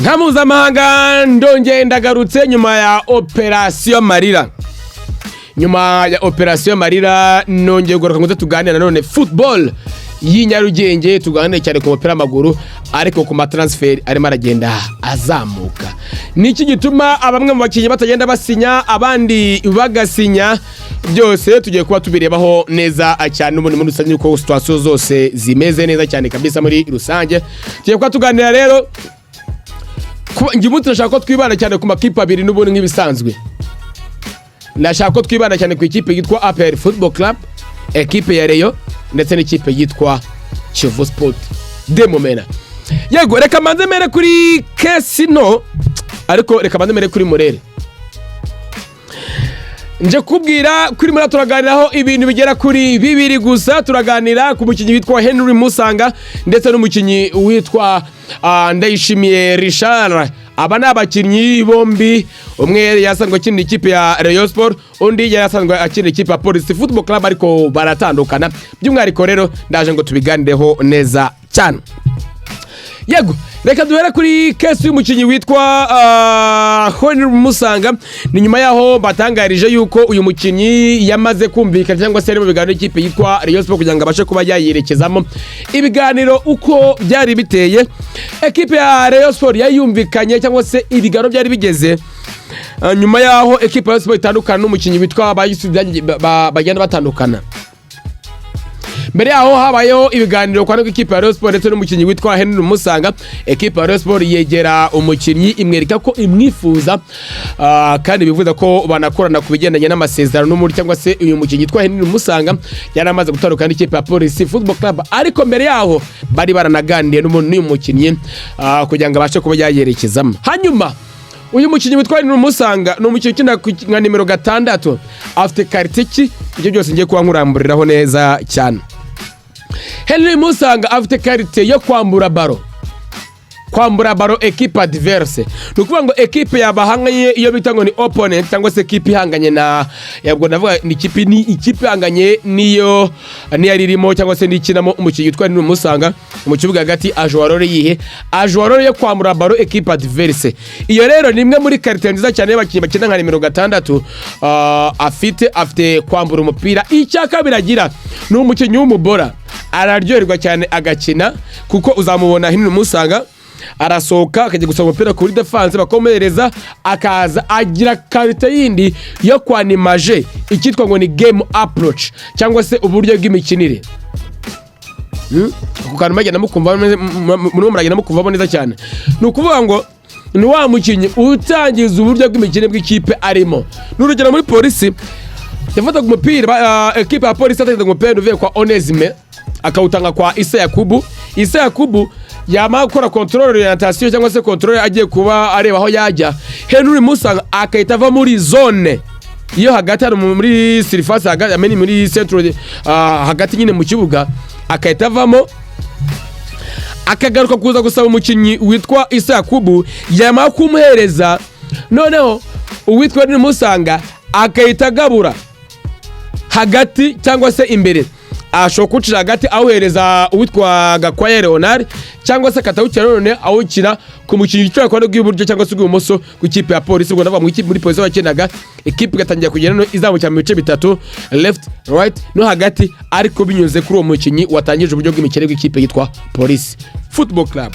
Nka mpuzamahanga ndongeye ndagarutse nyuma ya Operasiyo Marira. Nyuma ya Operasiyo Marira nongeye kugaruka ngo tuganire nanone football y'i Nyarugenge, tuganire cyane ku mupira w'amaguru, ariko ku ma transfer arimo aragenda azamuka. Niki gituma bamwe mu bakinnyi batagenda basinya, abandi bagasinya? Byose tugiye kuba tubirebaho neza cyane n'ubundi muri rusange, uko situation zose zimeze neza cyane kabisa. Muri rusange tugiye kuba tuganira rero. Njye umunsi ndashaka ko twibanda cyane ku makipe abiri n'ubundi nk'ibisanzwe. Ndashaka ko twibanda cyane ku ikipe yitwa APR Football Club, ekipe ya Rayon, ndetse n'ikipe yitwa Kiyovu Sport de Mumena. Yego, reka mbanze mere kuri case no, ariko reka mbanze mere kuri Murere. Nje kubwira kuri muri turaganiraho ibintu bigera kuri bibiri gusa. Turaganira ku mukinnyi witwa Henry Musanga ndetse n'umukinnyi witwa Ndayishimiye Richard. Aba ni abakinnyi bombi, umwe yasanzwe akinira ikipe ya Rayon Sport, undi yari asanzwe akinira ikipe ya Police Football Club, ariko baratandukana. By'umwihariko rero ndaje ngo tubiganireho neza cyane. Yego, reka duhere kuri case y'umukinnyi witwa Henry Musanga. Ni nyuma yaho batangarije yuko uyu mukinnyi yamaze kumvikana cyangwa se ari mu biganiro n'ikipe yitwa Rayon Sport kugira ngo abashe kuba yayerekezamo. Ibiganiro uko byari biteye, ekipe ya Rayon Sport yayumvikanye cyangwa se ibiganiro byari bigeze nyuma yaho ekipe ya Rayon Sport itandukana n'umukinnyi witwa bagenda batandukana. Mbere yaho habayeho ibiganiro kwa ikipe ya Rayon Sport ndetse n'umukinnyi witwa Henry Musanga. Ekipe ya Rayon Sport yegera umukinnyi, imwereka ko imwifuza, kandi bivuze ko banakorana ku bigendanye n'amasezerano n'umuri, cyangwa se uyu mukinnyi witwa Henry Musanga yari amaze gutandukana n'ikipe ya Police Football Club, ariko mbere yaho bari baranaganiriye n'uyu mukinnyi kugira ngo abashe kuba yayerekezamo. Hanyuma uyu mukinnyi witwa Henry Musanga ni umukinnyi ukina nka nimero 6. Afite qualité ki? Ibyo byose ngiye kuba nkuramburiraho neza cyane. Henry Musanga afite qualité yo kwambura ballon, kwambura ballon ekipe adverse. Ni ukuvuga ngo ekipe yabahanganye, iyo bita ngo ni opponent, cyangwa se ekipe ihanganye na yabwo, ndavuga ni ikipe ihanganye niyo niyo yari irimo cyangwa se n'ikinamo umukinnyi witwa Henry Musanga mu kibuga hagati. Ajoua rôle yihe? Ajoua rôle yo kwambura ballon ekipe adverse. Iyo rero ni imwe muri qualité nziza cyane y'abakinnyi bakina nka nimero 6 afite kwambura umupira. Icya kabiri agira, ni umukinnyi w'umubora, araryoherwa cyane agakina, kuko uzamubona Henry Musanga arasohoka akajya gusaba umupira kuri défense, bakomereza akaza. Agira qualité yindi yo kwanimaje icyitwa ngo ni game approach cyangwa se uburyo bw'imikinire. Ako kantu muragenda mukumva, murimo muragenda mukumvamo neza cyane. Ni ukuvuga ngo ni wa mukinnyi utangiza uburyo bw'imikinire bw'ikipe arimo. N'urugero, muri Polisi yafataga umupira, ekipe ya Polisi yatangaga umupira uvuye kwa Onesime, akawutanga kwa Isa Yakubu. Isa Yakubu yamara gukora contrôle orientation cyangwa se contrôle, agiye kuba areba aho yajya, Henry Musanga akahita ava muri zone iyo hagati hano muri surface hagati, I mean muri centre hagati nyine mu kibuga, akahita avamo akagaruka kuza gusaba umukinnyi witwa Isa Yakubu. Yamara kumuhereza, noneho uwitwa Henry Musanga agahita agabura hagati cyangwa se imbere. Ashobora kuwucira hagati awuhereza uwitwa Gakwaya Leonard, cyangwa se akatawukira none awukina ku mukinnyi wicaye ku ruhande rw'iburyo cyangwa se rw'ibumoso ku ikipe ya Polisi. Ubwo ndavuga mu ikipe muri Polisi wakinaga, ikipe igatangira kugenda no izamukira mu bice bitatu, left, right no hagati, ariko binyuze kuri uwo mukinnyi watangije uburyo bw'imikino bw'ikipe yitwa Polisi Football Club.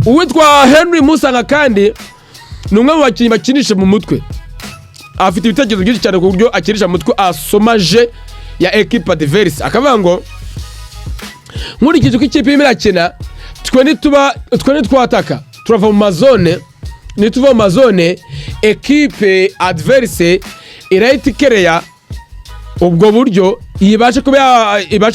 Uwitwa Henry Musanga kandi ni umwe mu bakinnyi bakinisha mu mutwe. Afite ibitekerezo byinshi cyane ku buryo akinisha mu mutwe, asoma jeu ya ekipe adverse, akavuga ngo nkurikije uko ikipe irimo irakina, twe nituba twe nitwataka turava mu ma zone, nituva mu ma zone ekipe adverse irahita ikereya ubwo buryo, ibashe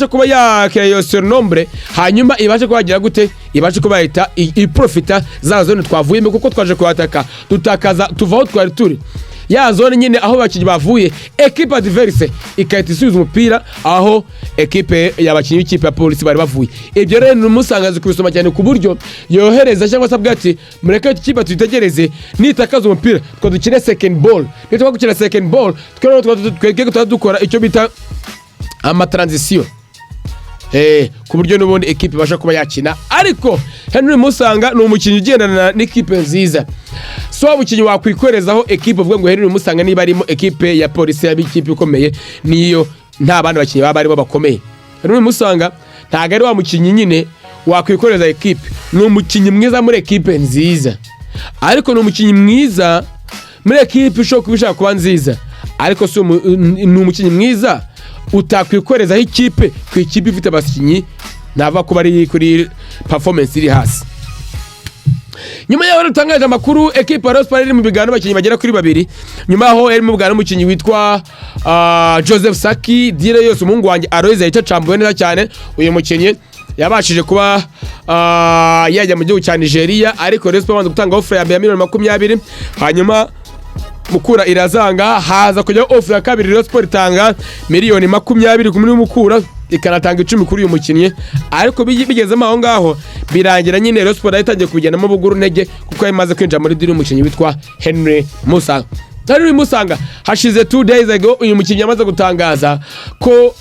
kuba yakereya iyo surnombre, hanyuma ibashe kuba yagira gute? Ibashe kuba yahita iprofita za zone twavuyemo, kuko twaje kuhataka dutakaza tuva aho twari turi, ya zone nyine aho abakinnyi bavuye, ekipe adverse igahita isubiza umupira aho ekipe y'abakinnyi b'ikipe ya Polisi bari bavuye. Ibyo rero ni umusangazi kubisoma cyane, ku buryo yohereza cyangwa se avuga ati mureke ikipe tuyitegereze, nitakaza umupira twa dukine second ball, nitwa gukina second ball twebwe tuba dukora icyo bita ama transition, ku buryo n'ubundi ekipe ibasha kuba yakina. Ariko Henry Musanga ni umukinnyi ugendana n'ikipe nziza. Si wa mukinnyi wakwikorezaho ekipe uvuga ngo Henry Musanga niba arimo, ekipe ya Polisi yaba ikipe ikomeye niyo nta bandi bakinnyi baba barimo bakomeye. Henry Musanga ntabwo ari wa mukinnyi nyine wakwikoreza ekipe. Ni umukinnyi mwiza muri ekipe nziza, ariko ni umukinnyi mwiza muri ekipe ishobora kuba ishaka kuba nziza, ariko ni umukinnyi mwiza utakwikorezaho ikipe ku ikipe ifite abakinnyi ntava kuba ari kuri performance iri hasi. Nyuma yaho rutangaje amakuru, ekipa ya Rayon Sports iri mu biganiro n'abakinnyi bagera kuri babiri. Nyuma yaho iri mu biganiro n'umukinnyi witwa Joseph Saki, deal yose umuhungu wanjye Aloys yahita acambuwe neza cyane. Uyu mukinnyi yabashije kuba yajya mu gihugu cya Nigeria, ariko Rayon Sports ibanza gutanga offer ya mbere ya miliyoni 20, hanyuma Mukura irazanga, haza kujyaho offer ya kabiri. Rayon Sports itanga miliyoni 20 kuri Mukura, ikanatanga 10 kuri uyu mukinnyi, ariko bigezemo aho ngaho birangira nyine Rayon Sports yatangiye kubigendamo buguru ntege, kuko yari imaze kwinjira muri deal y'umukinnyi witwa Henry Musanga. Henry Musanga, hashize 2 days ago uyu mukinnyi yamaze gutangaza ko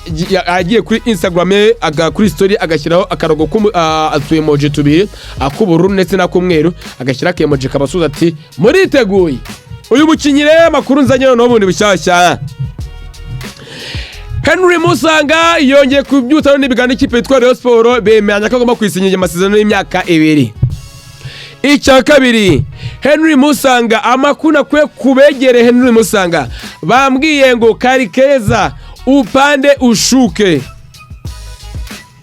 agiye kuri Instagram ye, kuri story agashyiraho akarogo utu emoji tubiri, ak'ubururu ndetse n'ak'umweru, agashyiraho aka emoji kabasuza ati: "Muriteguye?" Uyu mukinnyi rero, amakuru nzanye noneho bundi bushyashya, Henry Musanga yongeye kubyutsa n'ibiganiro n'ikipe yitwa Rayon Sports, bemeranya ko agomba kwisinyira amasezerano y'imyaka 2. Icya kabiri, Henry Musanga, amakuru nakwiye kubegere Henry Musanga, bambwiye ngo kari keza upande ushuke.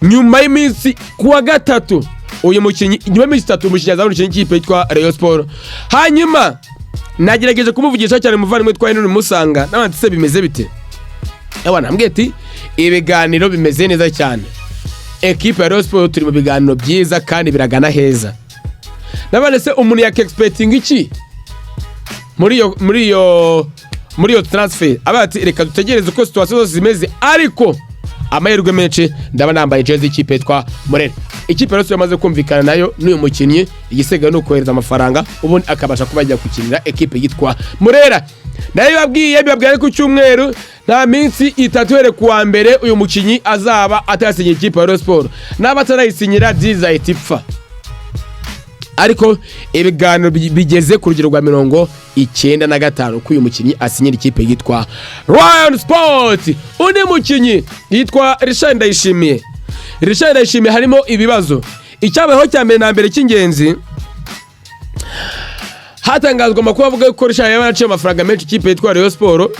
Nyuma y'iminsi, kuwa gatatu, uyu mukinnyi, nyuma y'iminsi 3 umukinnyi azabona ikipe yitwa Rayon Sports. Hanyuma nagerageje kumuvugisha cyane umuvandimwe witwa Henry Musanga, n'abandi se bimeze bite? Ewa, nambwiye ati ibiganiro bimeze neza cyane, ekipe ya Rayon Sports turi mu biganiro byiza kandi biragana heza. Nabone se umuntu yaka expecting iki muri iyo transfer? Aba ati reka dutegereze uko situation zose zimeze, ariko amahirwe menshi ndaba nambaye jezi y'ikipe yitwa Murera. Ikipe yose yamaze kumvikana nayo n'uyu mukinnyi, igisigaye ni ukohereza amafaranga, ubundi akabasha kuba yajya gukinira ekipe yitwa Murera. Nayo bibabwiye, bibabwiye ku cyumweru, nta minsi 3 uhereye ku wa mbere uyu mukinnyi azaba atayasinyiye ikipe ya Rayon Sports. Naba atarayisinyira, dizahita ipfa, ariko ibiganiro bigeze ku rugero rwa 95 ko uyu mukinnyi asinyira ikipe yitwa Rayon Sport. Undi mukinnyi yitwa Richard Ndayishimiye. Richard Ndayishimiye harimo ibibazo. Icyabayeho cya mbere na mbere cy'ingenzi, hatangazwa amakuru avuga ko Richard yaba yaraciye amafaranga menshi ikipe yitwa Rayon Sport.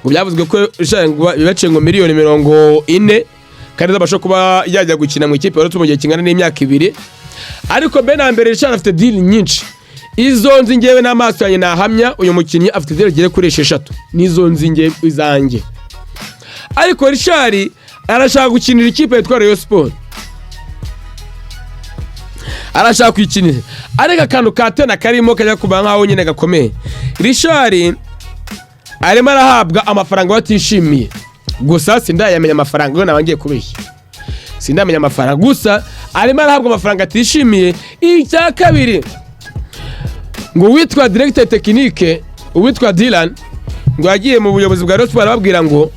Ngo byavuzwe ko Richard ngo baciye ngo miliyoni 40 kandi azabasha kuba yajya gukina mu ikipe ya Rayon Sport mu gihe kingana n'imyaka 2. Ariko mbere na mbere Richard afite deal nyinshi, izo nzi ngewe n'amaso yanjye nahamya. Uyu mukinnyi afite deal zigera kuri 6, nizo nzi ngewe izanjye. Ariko Richard arashaka gukinira ikipe yitwa Rayon Sport, arashaka kuyikinira, ariko akantu ka tena karimo kajya kuba nkaho nyine gakomeye. Richard arimo arahabwa amafaranga batishimiye, gusa sindayamenya amafaranga yo, naba ngiye kubeshya, sindamenya amafaranga, gusa arimo arahabwa amafaranga atishimiye. Icya kabiri, ngo uwitwa directeur technique, uwitwa Dylan, ngo yagiye mu buyobozi bwa Rayon Sports arababwira ngo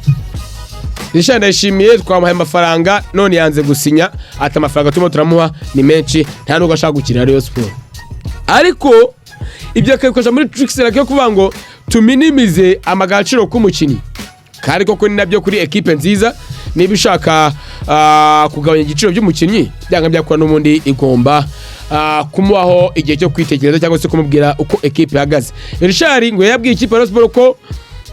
Richard Ndayishimiye twamuhaye amafaranga none yanze gusinya, ati amafaranga turimo turamuha ni menshi, nta nubwo ashaka gukinira Rayon Sports. Ariko ibyo akabikoresha muri tricks yo kuvuga ngo tuminimize amagaciro k'umukinnyi, kandi koko ni nabyo kuri ekipe nziza. Niba ishaka kugabanya igiciro by'umukinnyi, byanga byakora n'ubundi igomba kumuhaho igihe cyo kwitekereza cyangwa se kumubwira uko ekipe ihagaze. Richard ngo yabwiye ikipe ya Rayon Sports ko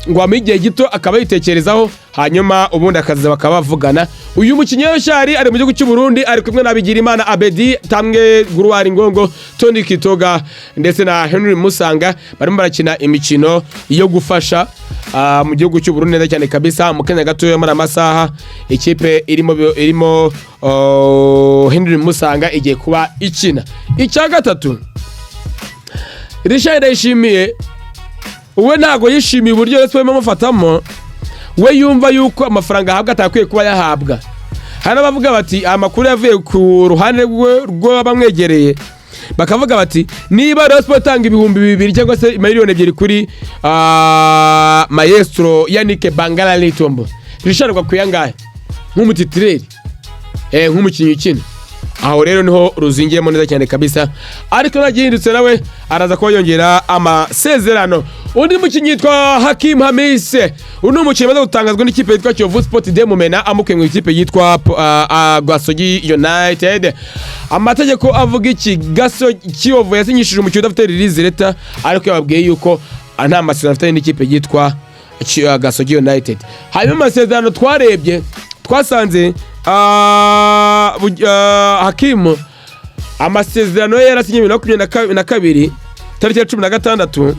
ngo bamuhe igihe gito akaba yitekerezaho, hanyuma ubundi akaza bakaba bavugana. Uyu mukinnyi Richard ari mu gihugu cy'u Burundi, ari kumwe na Bigirimana Abedi, Tambwe Guruwari Ngongo, Tony Kitoga ndetse na Henry Musanga. Barimo barakina imikino yo gufasha mu gihugu cy'u Burundi neza cyane kabisa. Mu kanya gatoya, muri amasaha, ikipe irimo Henry Musanga igiye kuba ikina. Icya gatatu, Richard Ndayishimiye we ntabwo yishimiye uburyo Rayon Sports irimo amufatamo. We yumva yuko amafaranga ahabwa atakwiye kuba yahabwa. Hari n'abavuga bati amakuru yavuye ku ruhande rw'abamwegereye, bakavuga bati niba Rayon Sports itanga 2000 cyangwa se miliyoni 2 kuri Maestro Yannick Bangala Litombo, Richard akwiye angahe nk'umu titulaire, nk'umukinnyi ukina? Aho rero niho ruzingiyemo neza cyane kabisa, ariko nagihindutse nawe araza kuba yongera amasezerano. Undi mukinnyi yitwa Hakim Hamise. Uyu ni umukinnyi umaze gutangazwa n'ikipe yitwa Kiyovu Sport de Mumena, amukuye mu ikipe yitwa Gasogi United. Amategeko avuga iki? Gasogi, Kiyovu yasinyishije umukinnyi udafite release letter, ariko yababwiye yuko nta masezerano afitanye n'ikipe yitwa Gasogi United. Hanyuma amasezerano twarebye, twasanze Hakimu amasezerano ye yarasinye 2022, tariki ya 16.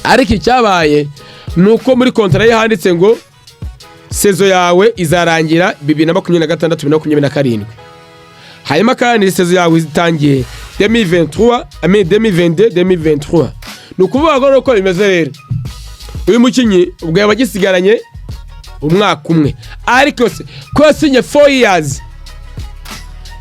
Ariko icyabaye ni uko muri kontara ye handitse ngo saison yawe izarangira 2026, 2027. Hanyuma kandi saison yawe itangiye 2023, I mean 2022, 2023. Ni ukuvuga ngo nuko bimeze rero, uyu mukinnyi ubwo yaba agisigaranye umwaka umwe. Ariko se ko yasinye 4 years,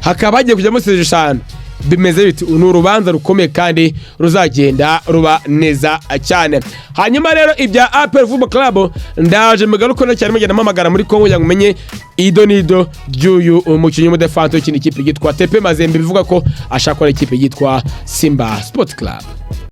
hakaba hagiye kujyamo saison 5, bimeze biti? Ni urubanza rukomeye kandi ruzagenda ruba neza cyane. Hanyuma rero ibya APR Football Club ndaje mugaruko cyane, mugenda mpamagara muri Congo kugira ngo umenye ido n'ido ry'uyu umukinnyi w'umudefansi w'ikindi kipe yitwa TP Mazembe, bivuga ko ashaka gukora ikipe yitwa Simba Sport Club.